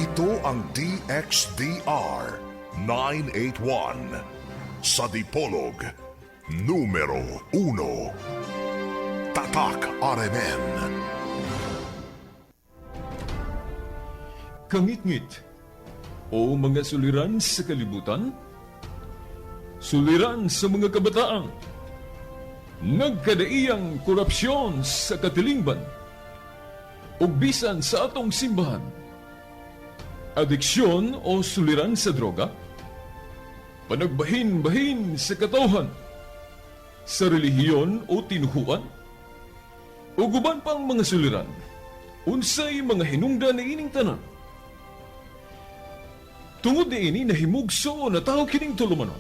Ito ang DXDR 981 sa Dipolog, numero 1. Tatak RMN. Kangitngit o mga suliran sa kalibutan, suliran sa mga kabataan, nagkadaiyang korupsyon sa katilingban, ug bisan sa atong simbahan, adiksyon o suliran sa droga, panagbahin-bahin sa katawhan, sa relihiyon o tinuhuan, ug uban pang mga suliran, unsay mga hinungdan niining tanan. Tungod niini nahimugso na tao kining tulumanon.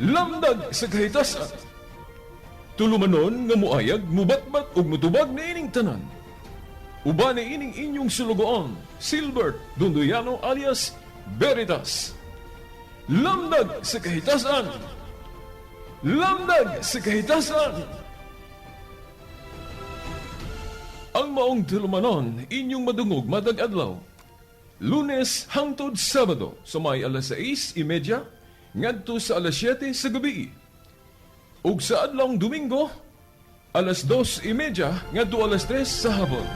Lamdag sa kahitasan. Tulumanon nga muayag, mubatbat ug mutubag niining tanan. Uban niining inyong sulugoon, Silbert Dondoyano alias Veritas. Lamdag sa kahitasan. Lamdag sa kahitasan. Ang maong tulumanon inyong madungog matag adlaw. Lunes hangtod Sabado sa may alas 6:30 ngadto sa alas 7 sa gabi. Ug sa adlawng Domingo alas 2:30 ngadto alas 3 sa hapon.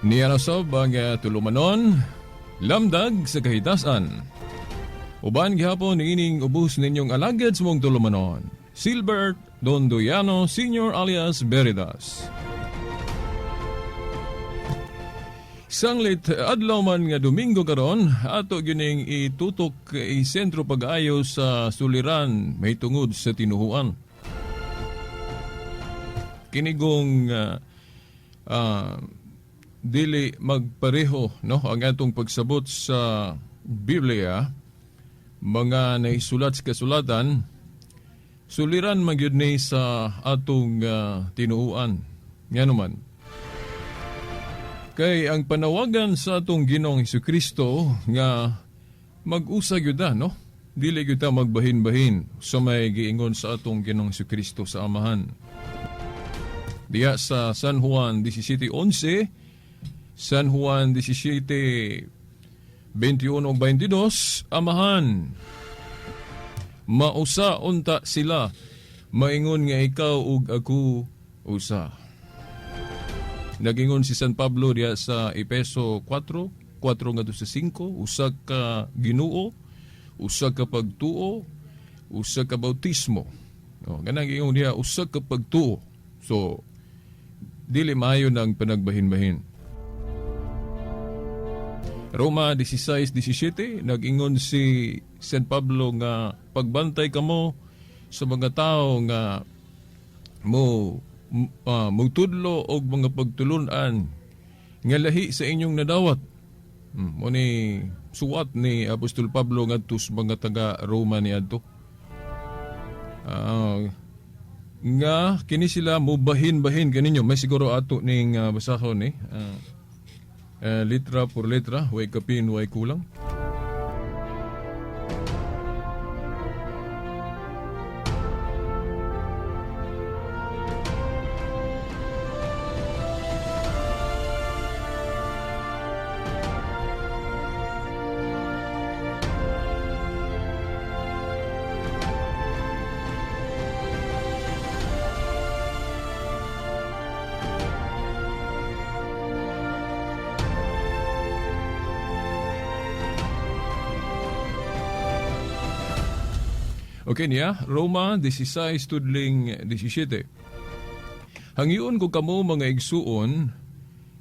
Niya sob ang tulumanon, lamdag sa kahitasan. Uban gihapon niining ubos ninyong alagad sa mong tulumanon, Silbert Dondoyano Sr. alias Veritas. Sanglit adlaw man nga Domingo karon ato gining itutok i-sentro pag-ayo sa suliran may tungod sa tinuhuan. Kinigong dili magpareho no ang atong pagsabot sa Biblia, mga naisulat sa kasulatan, suliran man gyud ni sa atong tinuoan. Ngano man kay ang panawagan sa atong Ginoong Hesukristo nga mag-usa gyud no, dili gyud ta magbahin-bahin sa may giingon sa atong Ginoong Hesukristo sa Amahan. Diya sa San Juan 17:11, San Juan 17:21 ug 22, Amahan, mausa unta sila, maingon nga ikaw ug ako usa. Nagingon si San Pablo diya sa Epeso 4, 4 ngadto sa 5, usa ka Ginoo, usa ka pagtuo, usa ka bautismo. O, ganang ingon diya, usa ka pagtuo. So, dili maayo ng panagbahin-bahin. Roma 16:17, nag-ingon si San Pablo nga pagbantay kamo sa mga tao nga mo mugtudlo og mga pagtulunan nga lahi sa inyong nadawat. Mo ni suwat ni Apostol Pablo ngadto sa mga taga Roma niadto. Nga kini sila mubahin-bahin kaninyo. May siguro ato ning basahon ni litra por letra, way kapin, way kulang. Okay niya, Roma 16 tudling 17. Hangyoon ko kamo mga igsuon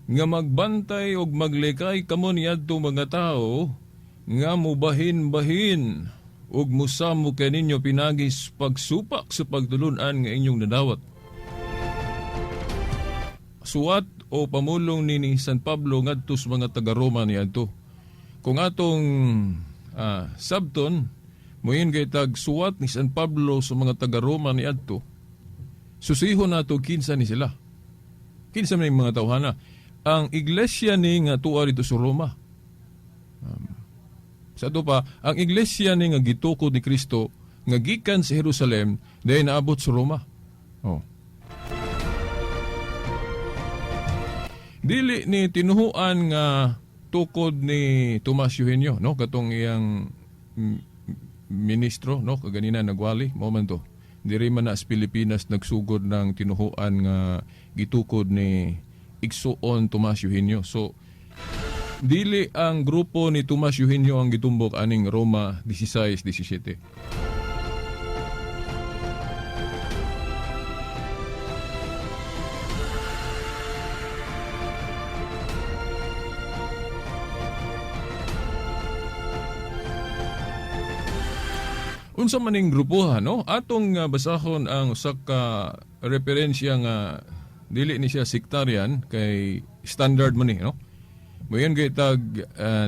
nga magbantay og maglikay kamo niadto mga tawo nga mubahin-bahin ug musamo kaninyo pinaagi sa pagsupak sa pagtulun-an nga inyong nadawat. Suwat o pamulong ni San Pablo ngadto sa mga taga-Roma niadto. Kung atong sabton, moingon kay tag suwat ni San Pablo sa mga taga-Roma niadto. Susihon nato kinsa ni sila. Kinsa man mga tawhana. Ang iglesia ni nga tuwa dito sa Roma. Sa ato pa, ang iglesia ni nga gitukod ni Kristo nga gikan sa Jerusalem dayon naabot sa Roma. Oh. Dili ni tinuhuan nga tukod ni Tomas Eugenio, no, katong iyang ministro, no, kaganina nagwali mao man to. Diri man na sa Pilipinas nagsugod ng tinuhuan nga gitukod ni Igsuon Tomas Eugenio. So dili ang grupo ni Tomas Eugenio ang gitumbok aning Roma 16:17. Unsa man ning grupoha, no? Atong basahon ang usa ka referensya nga dili ni siya sectarian kay standard man ni, no? Moingon kay tag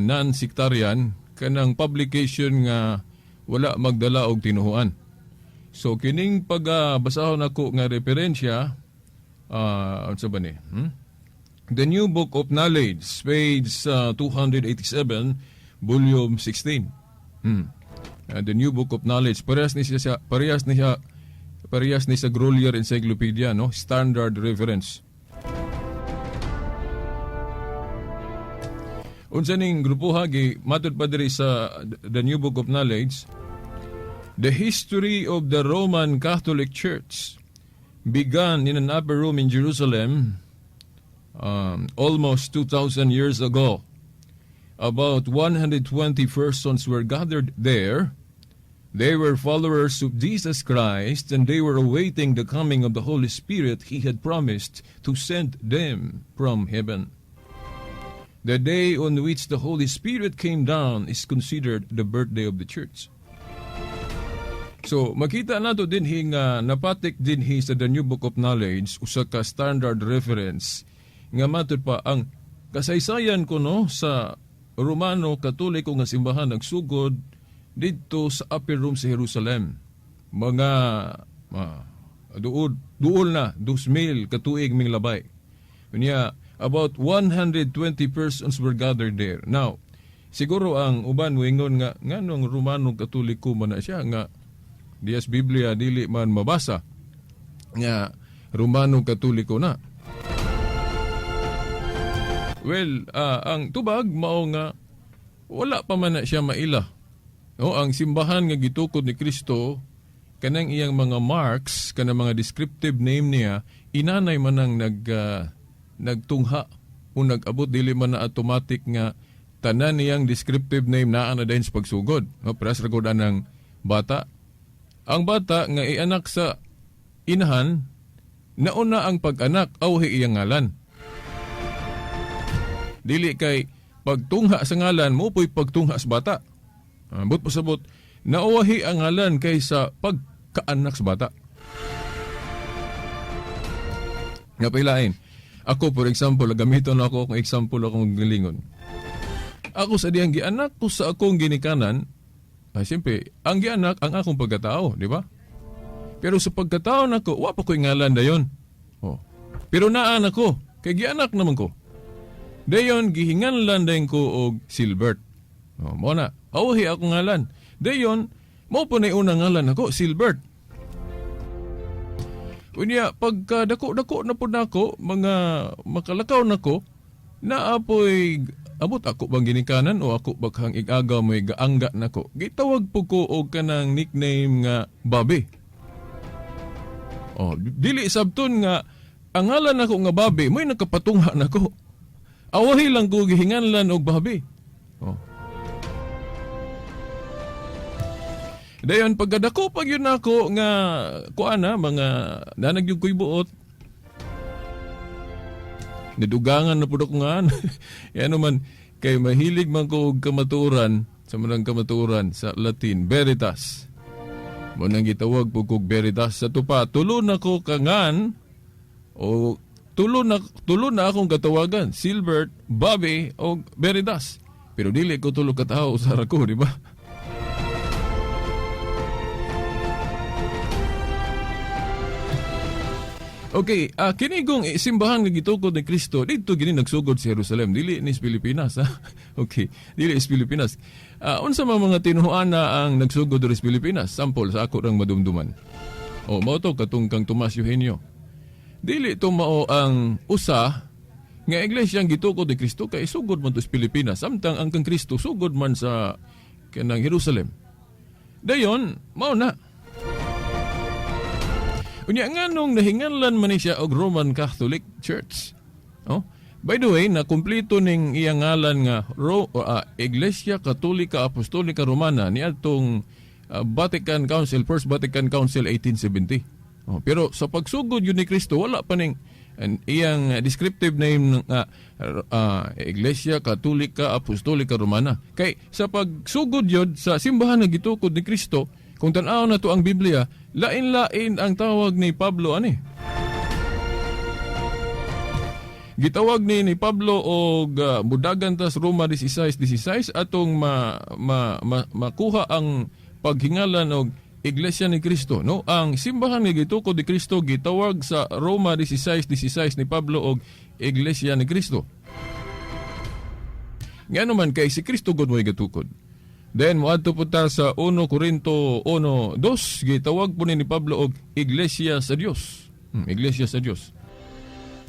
non-sectarian kanang publication nga wala magdala og tinuhuan. So kining pag basahon nako nga referensya, unsa ba ni? The New Book of Knowledge, page 287, volume 16. The New Book of Knowledge, parehas ni siya, parehas ni sa Grolier Encyclopedia, no? Standard reference. Unsa ning grupoha gi matud pa diri sa The New Book of Knowledge, the history of the Roman Catholic Church began in an upper room in Jerusalem almost 2,000 years ago. About 120 persons were gathered there. They were followers of Jesus Christ, and they were awaiting the coming of the Holy Spirit he had promised to send them from heaven. The day on which the Holy Spirit came down is considered the birthday of the church. So, makita nato din hi nga napatik din hi sa The New Book of Knowledge, usa ka standard reference, nga matud pa ang kasaysayan kuno sa Romano Katoliko nga simbahan nagsugod didto sa upper room sa Jerusalem. Mga duol na, 2,000 katuig ming labay. Unya, about 120 persons were gathered there. Now, siguro ang uban moingon nga nganong Romano Katoliko man na siya nga dias Biblia dili man mabasa nga Romano Katoliko na. Well, ang tubag mao nga wala pa man na siya maila. No, ang simbahan nga gitukod ni Kristo kanang iyang mga marks, kanang mga descriptive name niya, inanay man ang nagtungha o nag-abot, dili man na automatic nga tanan niyang descriptive name naa na dayon sa pagsugod. No, paras ra gud anang bata. Ang bata nga ianak sa inahan, nauna ang pag-anak awhi iyang ngalan. Dili kay pagtungha sa ngalan mo po'y pagtungha sa bata. But pasabot, nauwahi ang ngalan kaysa pagkaanak sa bata. Nga pailain. Ako, for example, gamiton ako kung example akong gilingon. Ako sa diyang gianak ko sa akong ginikanan, ay, siyempre, ang gianak ang akong pagkatao, di ba? Pero sa pagkatao nako, wa pa ko'y ngalan dayon. Oh. Pero naan ako, kay gianak naman ko. Dayon, gihinganlan dayon ko og Silbert. Oh, mo na, awhi akong ngalan. Dayon, mo po na unang ngalan ako, Silbert. Unya, pagka dako-dako na po nako, mga makalakaw nako, naapoy, abot ako bang ginikanan o ako baghang igagaw mo'y gaangga nako. Gitawag po ko og kanang nickname nga Babi. Oh, dili sabton nga ang ngalan nako nga Babi, mo'y nakapatungha nako. Awahi lang ko gihinganlan og Babi. Oh. Dayon pagkadako pag yun ako nga kuan na mga nanagyug ko'y buot. Nidugangan na pud ako nga. Yan naman kay mahilig man ko og kamatuoran sa manang kamatuoran sa Latin veritas. Mo nang gitawag po kog veritas sa tupa. Tulo na ko kangan o tulo na akong katawagan, Silbert, Bobby o Veritas. Pero dili ko tulo ka tawo, usa ra ko, di ba? Okay, kini kong simbahan nga gitukod ni Kristo didto gini nagsugod sa Jerusalem, dili ni sa Pilipinas ha. Okay, dili sa Pilipinas. Unsa man mga tinuoan na ang nagsugod diri sa Pilipinas? Sample sa ako rang madumduman. O mao to katong kang Tomas Eugenio. Dili to mao ang usa nga iglesia ang gitukod ni Kristo kay sugod man to sa Pilipinas samtang ang kang Kristo sugod man sa kanang Jerusalem. Dayon, mao na. Unya nganong nahinganlan man ni siya og Roman Catholic Church. Oh? By the way, nakumpleto ning iyang ngalan nga Iglesia Katolika Apostolika Romana niadtong Vatican Council, First Vatican Council 1870. Oh, pero sa pagsugod yun ni Kristo, wala pa ning iyang descriptive name ng Iglesia Katolika Apostolika Romana. Kay sa pagsugod yun sa simbahan nga gitukod ni Kristo, kung tan-aw na to ang Biblia, lain-lain ang tawag ni Pablo ani. Gitawag ni Pablo og mudagan tas Roma 16:16 atong makuha ang paghingalan og Iglesia ni Kristo, no? Ang simbahan nga gitukod ni Kristo gitawag sa Roma 16:16 ni Pablo og Iglesia ni Kristo. Ngano man kay si Kristo gud mo'y gatukod. Then moadto po ta sa 1 Corinto 1:2, gitawag po ni Pablo og Iglesia sa Dios. Iglesia sa Dios.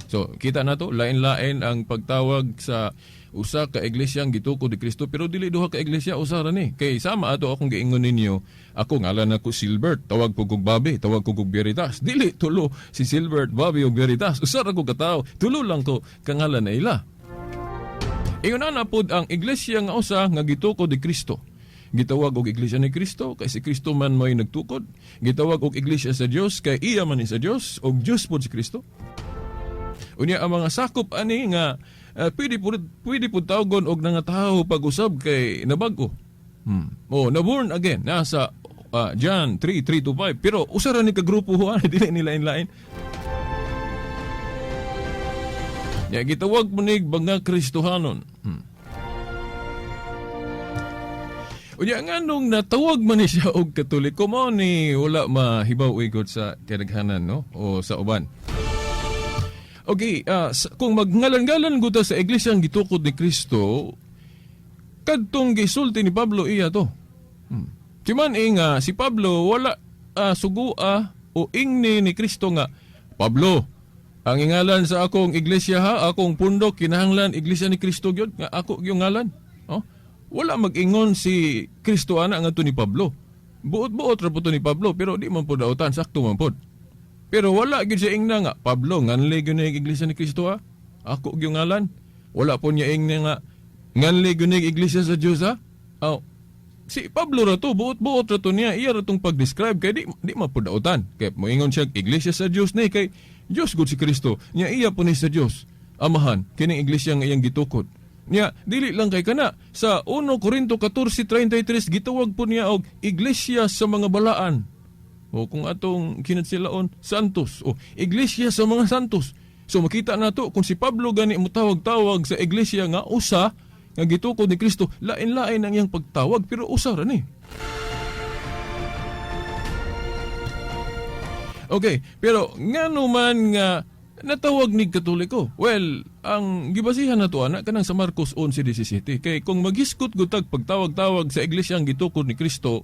So, kita na to, lain-lain ang pagtawag sa usa ka iglesia ang gitukod ni Kristo, pero dili duha ka iglesia, usa ra ni. Kay sama ato akong giingon ninyo, ako ngalan ako Silbert, tawag ko kog Bobby, tawag ko kog Veritas. Dili tulo si Silbert, Bobby ug Veritas. Usa ra ko katawo, tulo lang ko kangalan na ila. Ingon na pod ang iglesia nga usa nga gitukod ni Kristo. Gitawag og iglesia ni Kristo kay si Kristo man mo'y nagtukod. Gitawag og iglesia sa Dios kay iya man ni sa Dios og Dios pod si Kristo. Unya ang mga sakop ani nga pwede pud tawgon og nangatawo pag-usab kay nabag-o. Oh, na born again nasa John 3:3-5, pero usa ra ni ka grupo ho ani, dili ni lain-lain. Ya gitawag mo ni mga Kristohanon. Unya nganong natawag man ni siya og Katoliko, mao ni wala mahibaw igot sa kadaghanan, no, o sa uban. Okay, kung magngalan-ngalan guta sa iglesia ang gitukod ni Kristo, kadtong gisulti ni Pablo iya to. Timan nga si Pablo wala sugua o ingni ni Kristo nga Pablo, ang ingalan sa akong iglesia ha, akong pundok kinahanglan iglesia ni Kristo gyud nga ako gyud ngalan. Oh? Wala mag-ingon si Kristo ana ngadto ni Pablo. Buot-buot ra po to ni Pablo, pero di man po dautan, sakto man pod. Pero wala gyud siya ingna nga Pablo nganli gyud ni iglesia ni Kristo ha. Ako gyud ngalan. Wala po niya ingna nga nganli gyud ni iglesia sa Dios ha. Oh, si Pablo ra to, buot-buot ra to niya, iya ra tong pag-describe kay di man po dautan. Kay moingon siya iglesia sa Dios ni kay Dios gud si Kristo. Nya iya po ni sa Dios. Amahan kining iglesia nga iyang gitukod. Nya dili lang kay kana sa 1 Corinto 14:33 gitawag po niya og iglesia sa mga balaan. O kung atong kinatsilaon, santos. O iglesia sa mga santos. So makita nato kung si Pablo gani motawag-tawag sa iglesia nga usa nga gitukod ni Kristo, lain-lain ang iyang pagtawag pero usa ra ni. Okay, pero ngano man nga natawag ni Katoliko? Well, ang gibasihan nato ana kanang sa Marcos 11:17. Kay kung maghisgot gutag pagtawag-tawag sa iglesia ang gitukod ni Kristo,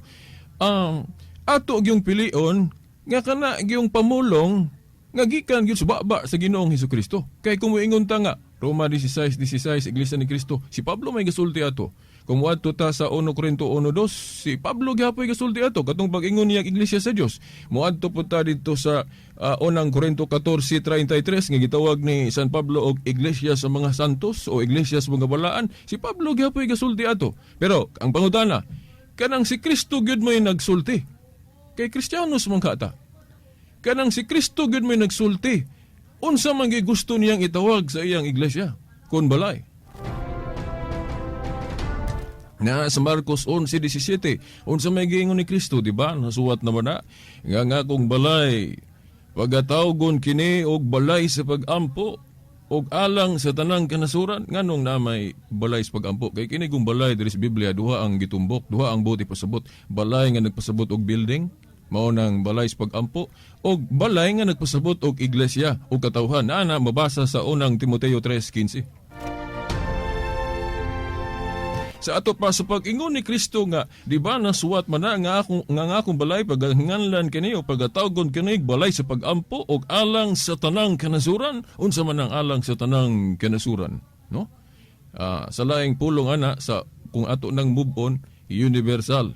ang ato gyung pilion nga kana gyung pamulong nga gikan gyud sa baba sa Ginoong Hesukristo. Kay kung moingon ta nga Roma 16:16 Iglesia ni Kristo, si Pablo may gasulti ato. Kung moadto ta sa 1 Corinto 1:2, si Pablo gihapoy gasulti ato katong pag-ingon niya Iglesia sa Dios. Moadto pud ta didto sa unang Corinto 14:33 nga gitawag ni San Pablo og Iglesia sa mga santos o Iglesia sa mga balaan, si Pablo gihapoy gasulti ato. Pero ang pangutana, Kanang si Kristo gyud mo'y nagsulti. Kay Kristiyanos man ka ta. Kanang si Kristo gyud mo'y nagsulti. Unsa man gyud gusto niyang itawag sa iyang iglesia kun balay. Na sa Marcos 11:17, unsa may giingon ni Kristo, di ba? Nasuwat naman na nga akong balay pagatawgon kini og balay sa pagampo og alang sa tanang kanasuran. Nganong na may balay sa pagampo? Kay kini kung balay diri sa Biblia, duha ang gitumbok, duha ang buot ipasabot: balay nga nagpasabot og building, mao nang balay sa pagampo, og balay nga nagpasabot og iglesia o katawhan. Ana mabasa sa unang Timoteo 3:15. Sa ato pa sa pag-ingon ni Kristo nga, di ba nasuwat man na nga akong balay paghinganlan kini o pagatawgon kini balay sa pagampo og alang sa tanang kanasuran. Unsa man ang alang sa tanang kanasuran, no? Sa laing pulong ana, sa kung ato nang move on, universal.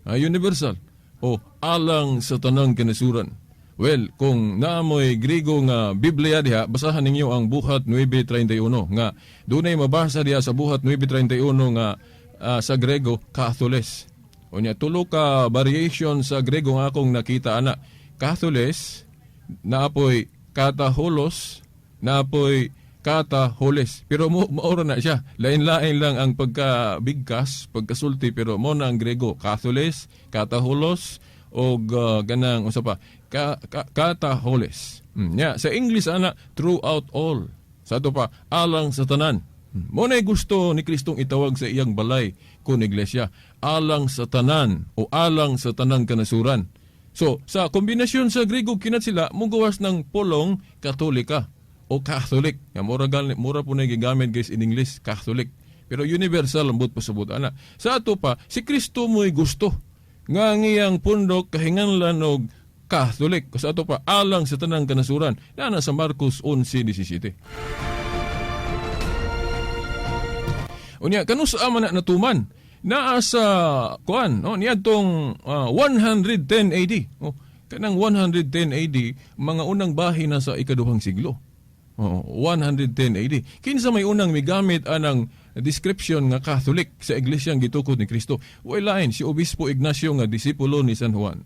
Universal o alang sa tanang kanasuran. Well, kung naamoy Grigo nga Biblia diha, basahan ninyo ang Buhat 9:31 nga dunay mabasa diha sa Buhat 9:31 nga sa Grego Katholes. Unya tulo ka variation sa Grego nga akong nakita ana. Katholes, naapoy kataholos, naapoy kataholes. Pero mo maura na siya. Lain-lain lang ang pagkabigkas, pagkasulti, pero mo na ang Grego, Katholes, kataholos og ganang usa pa kataholes. Yeah. Sa English ana, throughout all. Sa ato pa alang sa tanan. Mo na gusto ni Kristong itawag sa iyang balay kun iglesia, alang sa tanan o alang sa tanang kanasuran. So, sa kombinasyon sa Grego kinat sila mugawas ng pulong Katolika o Catholic. Nga mura mura po na gigamit guys in English, Catholic. Pero universal ang buot pasabot ana. Sa ato pa, si Kristo mo'y gusto nga ang iyang pundok kahinganlan og Catholic. Sa ato pa, alang sa tanang kanasuran. Na sa Marcos 11:17. Unya, kanus man na natuman? Naa sa kuan, no, niadtong 110 AD. Oh, kanang 110 AD, mga unang bahin na sa ikaduhang siglo. Oh, 110 AD. Kinsa may unang migamit anang description nga Catholic sa iglesyang gitukod ni Kristo? Way lain, si Obispo Ignacio nga disipulo ni San Juan.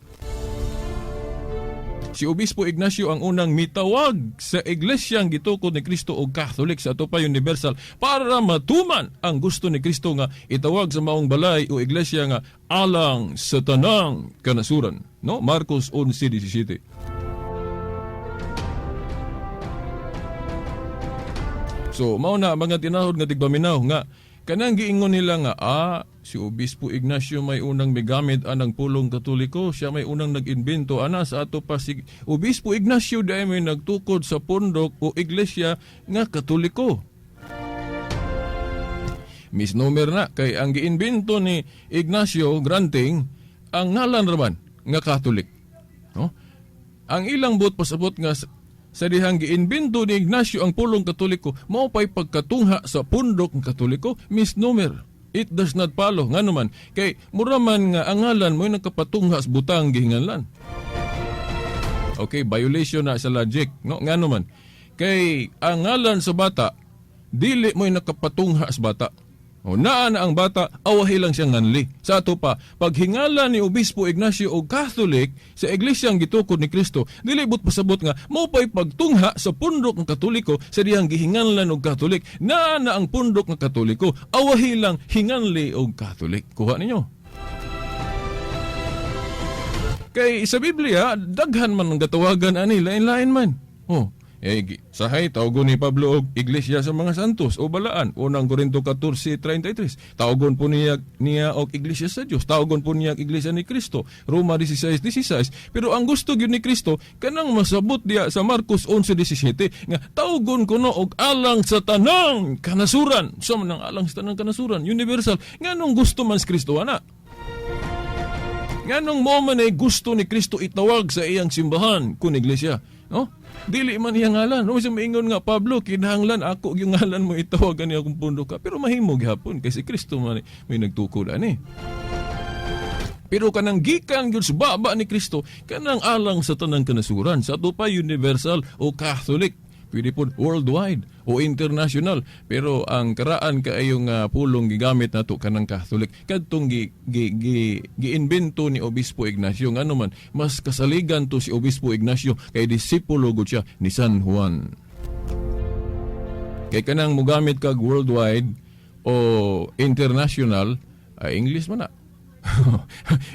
Si Obispo Ignacio ang unang mitawag sa iglesyang gitukod ni Kristo og Catholic sa ato pa universal para matuman ang gusto ni Kristo nga itawag sa maong balay o iglesia nga alang sa tanang kanasuran. No? Marcos 11:17. So mao na mga tinahod nga tigpaminaw nga kanang giingon nila nga si Obispo Ignacio may unang migamit anang pulong Katoliko, siya may unang nag-imbento ana. Sa ato pa si Obispo Ignacio dahil may nagtukod sa pundok o iglesia nga Katoliko. Misnomer na kay ang giimbento ni Ignacio granting ang ngalan raman nga Katolik. No? Ang ilang buot pasabot nga sa dihang giimbento ni Ignacio ang pulong Katoliko, mao pa'y pagkatungha sa pundok ng Katoliko, misnomer. It does not follow. Ngano man, kay mura man nga ang ngalan mo'y nagkapatungha sa butang gihinganlan. Okay, violation na sa logic. No? Ngano man, kay ang ngalan sa bata, dili mo'y nakapatungha sa bata. O naa na ang bata, awahi lang siyang nganli. Sa ato pa, paghingalan ni Obispo Ignacio og Catholic sa iglesyang gitukod ni Kristo, dili but pasabot nga mao pa'y pagtungha sa pundok ng Katoliko sa dihang gihinganlan og Catholic. Naa na ang pundok ng Katoliko, awahi lang hinganli og Catholic. Kuha ninyo. Kay sa Biblia, daghan man ang gatawagan ani, lain-lain man. Oh, sahay tawgon ni Pablo og iglesia sa mga santos o balaan, unang Korinto 14:33. Tawgon po niya og iglesia sa Dios, tawgon po niya iglesia ni Kristo, Roma 16:16. Pero ang gusto gyud ni Kristo kanang masabot diya sa Marcos 11:17 nga tawgon kuno og alang sa tanang kanasuran. Sa man ang alang sa tanang kanasuran, universal. Nganong gusto man si Kristo ana? Nganong mo man ay gusto ni Kristo itawag sa iyang simbahan kun iglesia, no? Dili man iyang ngalan. No, siya maingon nga Pablo, kinahanglan ako yung ngalan mo itawag ani akong pundok ka. Pero mahimo gihapon kay si Kristo man may nagtukod ani. Pero kanang gikan gyud sa baba ni Kristo, kanang alang sa tanang kanasuran, sa ato pa universal o Catholic. Pwede po worldwide o international. Pero ang karaan kaayong pulong gigamit nato kanang Catholic kadtong gi, gi, gi, giimbento ni Obispo Ignacio. Ngano man mas kasaligan to si Obispo Ignacio kay disipulo gud siya ni San Juan. Kay kanang mogamit kag worldwide o international, ay English man na.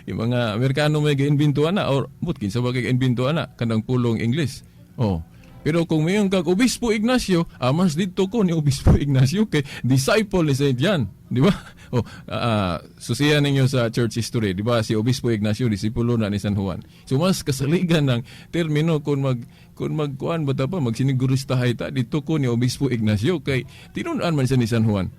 Yung mga Amerikano may giimbento ana or but kinsa ba kay giimbento ana kanang pulong English. Oh. Pero kung mayon kag Obispo Ignacio, mas didto ko ni Obispo Ignacio kay disciple ni Saint John, di ba? Oh, susiyan ninyo sa church history, di ba? Si Obispo Ignacio disipulo na ni San Juan. So mas kasaligan ng termino kung magkuan ba ta pa magsiniguristahay ta didto ko ni Obispo Ignacio kay tinun-an man siya ni San Juan.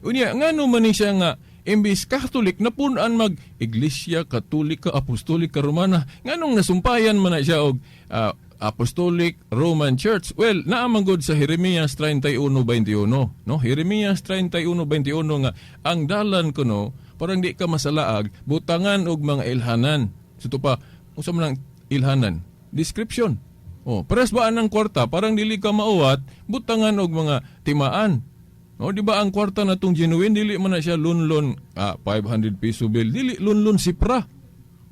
Unya, ngano man ni siya nga imbis Catholic napun-an mag Iglesia Katolika Apostolika Romana, nganong nasumpayan man na siya og Apostolic Roman Church? Well, naa man gud sa Jeremias 31:21, no? Jeremias 31:21 nga ang dalan kuno parang di ka masalaag, butangan og mga ilhanan. So ito pa, unsa man ang ilhanan? Description. Oh, pares ba anang kwarta parang dili ka mauwat, butangan og mga timaan. No, di ba ang kwarta na tong genuine dili man na siya lunlon, 500 piso bill, dili lunlon sipra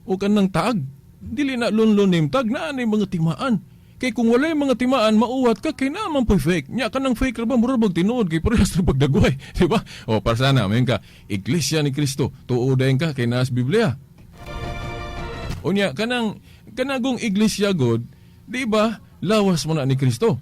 o kanang taag. Dili na lunlon nim tag na ani mga timaan. Kay kung walay mga timaan mauwat ka kay naa man po'y fake. Nya kanang fake ra ba mura bag tinuod kay parehas ra pagdagway, di ba? O para sana mayon ka Iglesia ni Cristo, tuo dayon ka kay naas Biblia. Unya kanang kanagong iglesia god, di ba? Lawas mo na ni Kristo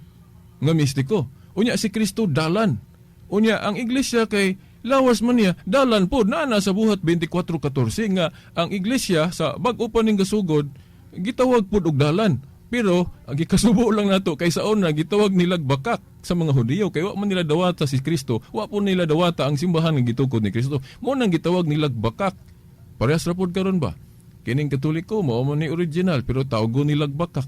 nga mistiko. Unya si Kristo dalan. Unya ang iglesia kay lawas man niya dalan pod naa na sa Buhat 24:14 nga ang iglesia sa bag-o pa ning gasugod gitawag pod og dalan. Pero ang gikasubo lang nato kay sa una gitawag nilag bakak sa mga Hudiyo kay wa man nila dawata si Kristo, wa po nila dawata ang simbahan nga gitukod ni Kristo. Mo nang gitawag nilag bakak. Parehas ra pod karon ba? Kining Katoliko mao man ni original pero tawgon nilag bakak.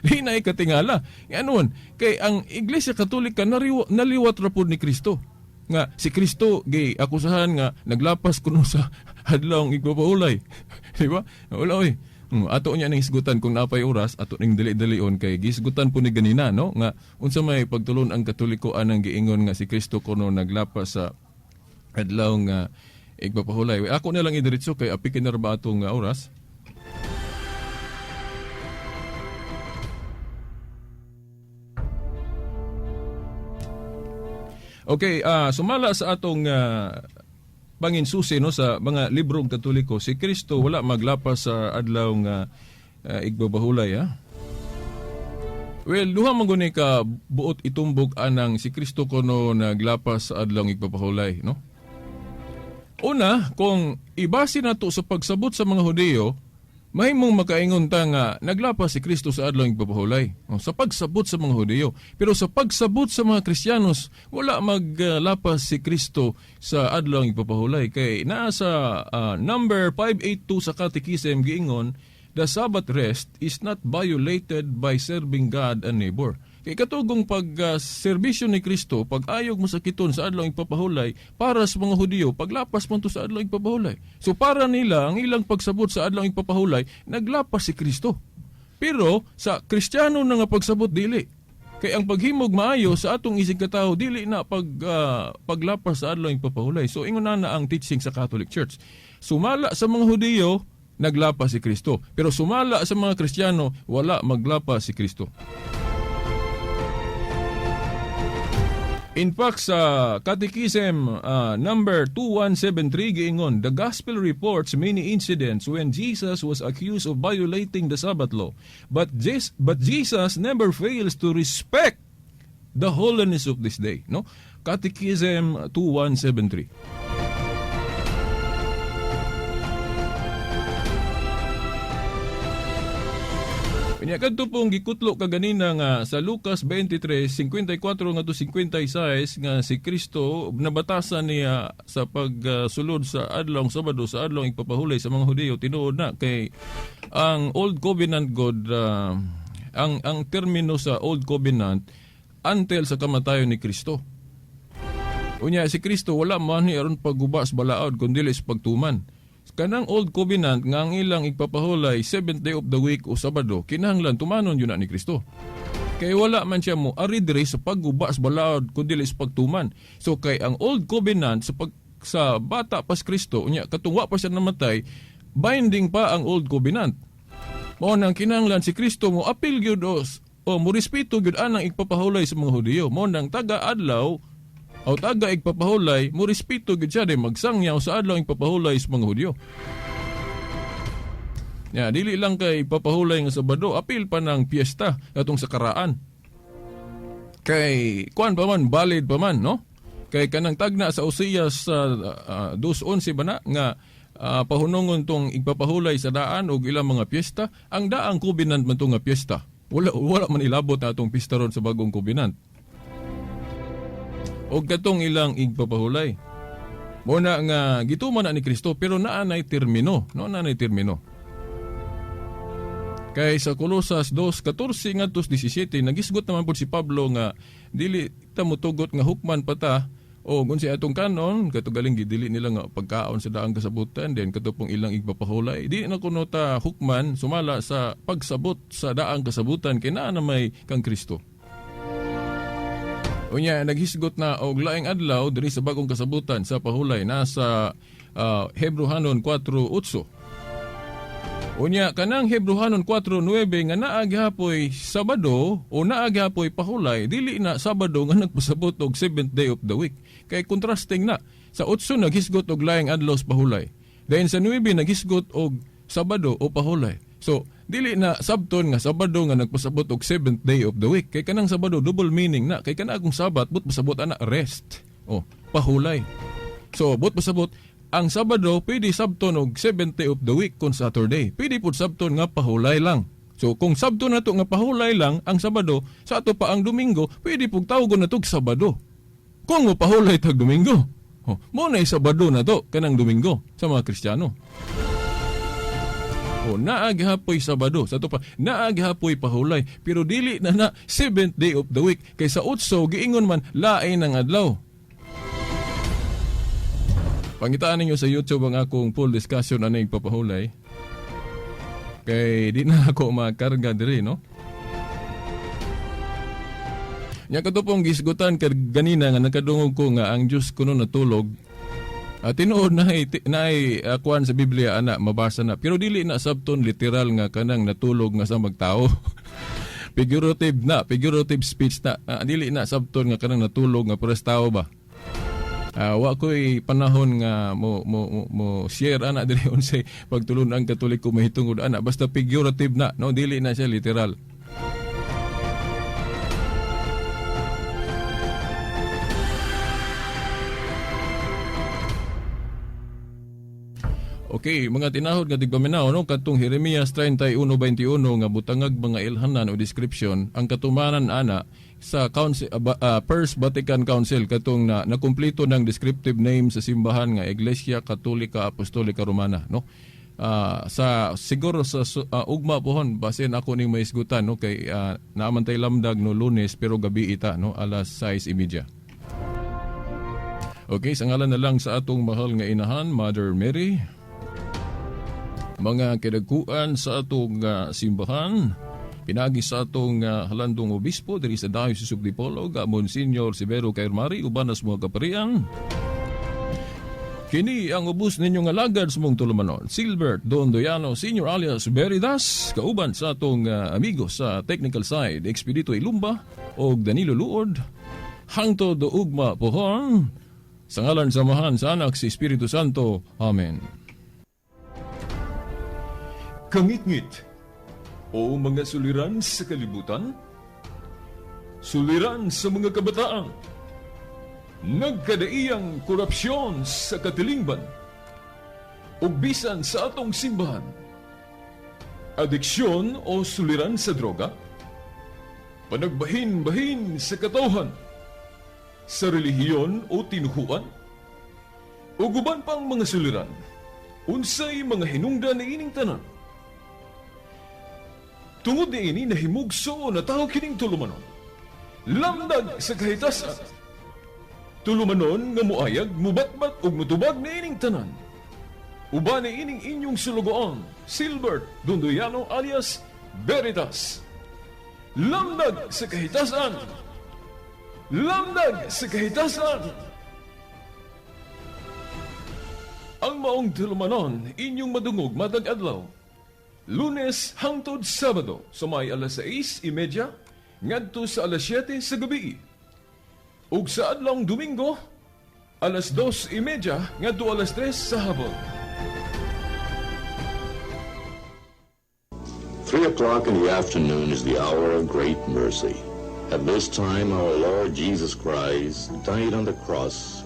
Di na ikatingala. Nganon, kay ang Iglesia Katolika naliwat ra pod ni Kristo. Nga si Kristo gi akusahan nga naglapas kuno sa adlawng igpapahulay. Di ba? Wala oy. Ato niya ning hisgutan kung napay oras ato ning dali-dalion kay gisgutan po ni ganina, no, nga unsa may pagtulon ang Katoliko anang giingon nga si Kristo kuno naglapas sa adlaw nga igpapahulay. Ako na lang idiretso kay apikin na ra ba atong oras. Okay, sumala sa atong panginsusi, no, sa mga librong Katoliko, si Kristo wala maglapas sa adlaw nga igbabahulay, ha. Well, duha man guni ka buot itumbok anang si Kristo kuno naglapas sa adlaw igpapahulay, no? Una, kung ibase nato sa pagsabot sa mga Hudiyo, mahimong makaingon ta nga naglapas si Kristo sa adlaw igpapahulay. O, sa pagsabot sa mga Hudiyo. Pero sa pagsabot sa mga Kristiyanos, wala maglapas si Kristo sa adlaw igpapahulay. Kay naa sa number 582 sa Catechism giingon, the Sabbath rest is not violated by serving God and neighbor. Kay katugong pag serbisyo ni Kristo, pag-ayog mo sakiton sa adlaw igpapahulay, para sa mga Hudiyo, paglapas mo to sa adlaw igpapahulay. So para nila, ang ilang pagsabot sa adlaw igpapahulay, naglapas si Kristo. Pero sa Kristiyano na nga pagsabot, dili. Kay ang paghimog maayo sa atong isig katawo, dili na paglapas sa adlaw igpapahulay. So ingon na ang teaching sa Catholic Church. Sumala sa mga Hudiyo, naglapas si Kristo. Pero sumala sa mga Kristiyano, wala maglapas si Kristo. In fact, sa Catechism number 2173 giingon, the Gospel reports many incidents when Jesus was accused of violating the Sabbath law. But Jesus never fails to respect the holiness of this day, no? Catechism 2173. Kanya kadto pong gikutlo kaganina nga sa Lucas 23:54 ngadto 56 nga si Kristo nabatasan niya sa pagsulod sa adlawng Sabado sa adlawng igpapahulay sa mga Hudiyo, tinuod na kay ang Old Covenant God, ang termino sa Old Covenant until sa kamatayon ni Kristo. Unya si Kristo wala man ni aron pagguba sa balaod kundi sa pagtuman. Kanang Old Covenant nga ang ilang igpapahulay seventh day of the week o Sabado, kinahanglan tumanon yun na ni Kristo. Kay wala man siya mo ari diri sa pagguba sa balaod kun dili sa pagtuman. So kay ang Old Covenant sa bata pas Kristo unya katong wa pa siya namatay, binding pa ang Old Covenant. Mao nang kinahanglan si Kristo mo apil gyud o mo respeto gyud anang igpapahulay sa mga Hudiyo. Mao nang taga adlaw o taga igpapahulay mo respeto gyud siya magsangyaw sa adlaw igpapahulay sa mga Hudiyo. Ya, dili lang kay papahulay nga Sabado, apil pa ng piyesta atong sa karaan. Kay kuan pa man, valid pa man, no? Kay kanang tagna sa Oseas sa 2:11 ba na nga pahunongon tong igpapahulay sa daan og ilang mga piyesta, ang daang covenant man tong nga piyesta. Wala man ilabot na atong piyesta ron sa bagong covenant. Og katong ilang igpapahulay. Mo na nga gituman na ni Kristo pero naa nay termino, no, naa nay termino. Kay sa Colosas 2:14 ngadto 17 nagisgot naman pud si Pablo nga dili ta motugot nga hukman pa ta o kung si atong kanon katugaling gidili nila nga pagkaon sa daang kasabutan, then katupong ilang igpapahulay di na kuno ta hukman sumala sa pagsabot sa daang kasabutan kay naa na may kang Kristo. Unya naghisgot na og laing adlaw diri sa bagong kasabutan sa pahulay nasa Hebreohanon 4:8. Unya kanang Hebreohanon 4:9 nga naa gihapoy Sabado o naa gihapoy pahulay, dili na Sabado nga nagpasabot og seventh day of the week. Kay contrasting na. Sa 8 naghisgot og laing adlaw sa pahulay. Then sa 9 naghisgot og Sabado o pahulay. So dili na sabton nga Sabado nga nagpasabot og seventh day of the week. Kay kanang Sabado double meaning na. Kay kana akong Sabat but pasabot ana rest o pahulay. So but pasabot ang Sabado pwede sabton og seventh day of the week kung Saturday. Pwede pud sabton nga pahulay lang. So kung sabton nato nga pahulay lang ang Sabado, sa ato pa ang Domingo, pwede pug tawgon nato og Sabado. Kung mo pahulay tag Domingo. Oh, mo na Sabado na to kanang Domingo sa mga Kristiyano. O naa gihapoy Sabado, sa ato pa naa gihapoy pahulay, pero dili na na seventh day of the week kay sa 8 giingon man lain ang adlaw. Pangitaan ninyo sa YouTube ang akong full discussion aning papahulay. Kay di na ako makarga diri, no? Nya kato pong gisgutan kay ganina nga nakadungog ko nga ang Diyos kuno natulog. Tinuod na naay kuan sa Biblia ana mabasa na, pero dili na sabton literal nga kanang natulog nga sa magtao. Figurative na, figurative speech na. Dili na sabton nga kanang natulog nga puras tao ba. Wa ko'y panahon nga mo share ana diri unsay pagtulon ang Katoliko mahitungod ana, basta figurative na, no, dili na siya literal. Okay, mga tinahod nga tigpaminaw, no, katong Jeremias 31:21 nga butangag mga ilhanan o description ang katumanan ana sa council, First Vatican Council katong na nakumpleto ng descriptive name sa simbahan nga Iglesia Katolika Apostolika Romana, no. Sa siguro sa ugma pohon basin ako ning maisgutan, no, kay naaman tay lamdag no Lunes pero gabi ita, no, alas 6:30. Okay, sa ngalan na lang sa atong mahal nga inahan, Mother Mary, mga kidagkuan sa atong simbahan, pinagi sa atong halandong obispo diri sa Diocese of Dipolog, Monsignor Severo Caermari, uban sa mga kaparian. Kini ang ubos ninyong alagad sa mong tulumanon, Silbert Dondoyano Senior alias Veridas, kauban sa atong amigo sa technical side, Expedito Ilumba og Danilo Luod. Hangtod ugma pohon, sa ngalan sa Amahan, sa Anak, sa Espiritu Santo. Amen. Kangitngit o mga suliran sa kalibutan, suliran sa mga kabataan, nagkadaiyang korupsyon sa katilingban, ug bisan sa atong simbahan, adiksyon o suliran sa droga, panagbahin-bahin sa katawhan, sa relihiyon o tinuhuan, ug uban pang mga suliran, unsay mga hinungdan ni ining tanan. Tungod ni ini nahimugso na tao kining tulumanon. Lamdag sa kahitasan. Tulumanon nga muayag, mubatbat ug mutubag ni ining tanan. Uban ining inyong sulugoon, Silbert Dunduyano alias Veritas. Lamdag sa kahitasan! Lamdag sa kahitasan! Ang maong tulumanon, inyong madungog matag adlaw. Lunes hangtod Sabado sa may alas 6:30 ngadto sa alas 7 sa gabi. Ug sa adlawng Domingo, alas 2:30 ngadto alas 3 sa hapon. 3 o'clock in the afternoon is the hour of great mercy. At this time, our Lord Jesus Christ died on the cross.